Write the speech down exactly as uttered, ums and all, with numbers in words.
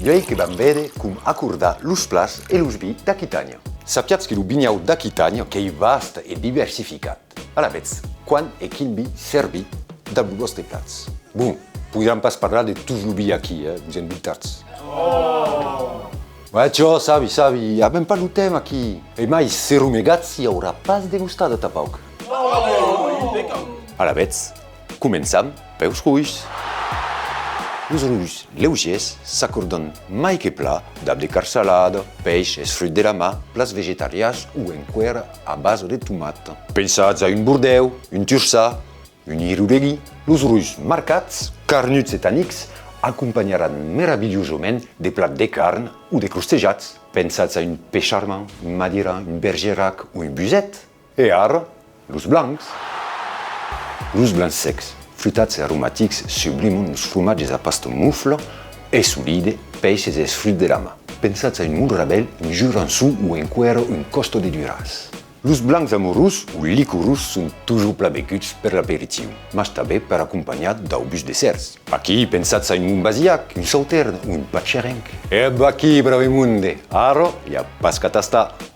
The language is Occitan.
Uèi que vam veire com acordar los plats e los vins d'Aquitània. Sapiatz que lo vinhau d'Aquitània qu'ei vast e diversificat. Alavetz, quant e quin vin servir dab los vòstes plats? Bon, poiram pas parlar de tots los vins aquí, eh, vos en dotatz. Uèi, jo, sabi, sabi, avèm pas lo temps aquí. E mai, se romegatz, i aurà pas degustada tanpauc. Alavetz, començam peus rois. Los rois leugèrs s'acòrdan mai que plan dab de carn salada, peish e fruits de la mar, plats vegetarians o enqüèra a basa de tomata. Pensatz a un bordèu, un turçat, un irolegui. Los rois marcats, carnuts e tanics, acompanharàn meravilhosament de plats de carn o de crostejats. Pensatz a un pèisharmand, un madiran, un bergerac o un buset. E ara, los blancs. Los blancs secs, frutats e aromatics, subliman los fromatges a pasta mofla e solide, peishes e fruits de la mar. Pensatz a un morravel, un jurançon o enqüèra un còste de duràs. Los blancs amorós o licorós son totjorn plan beguts per l'aperitiu, mas tanben per acompanhar d'aubús dessèrts. Aquí, pensatz a un Montbazillac, un Sautèrn o un Patcherenc. E vaquí, brave monde, ara i a pas qu'a tastar!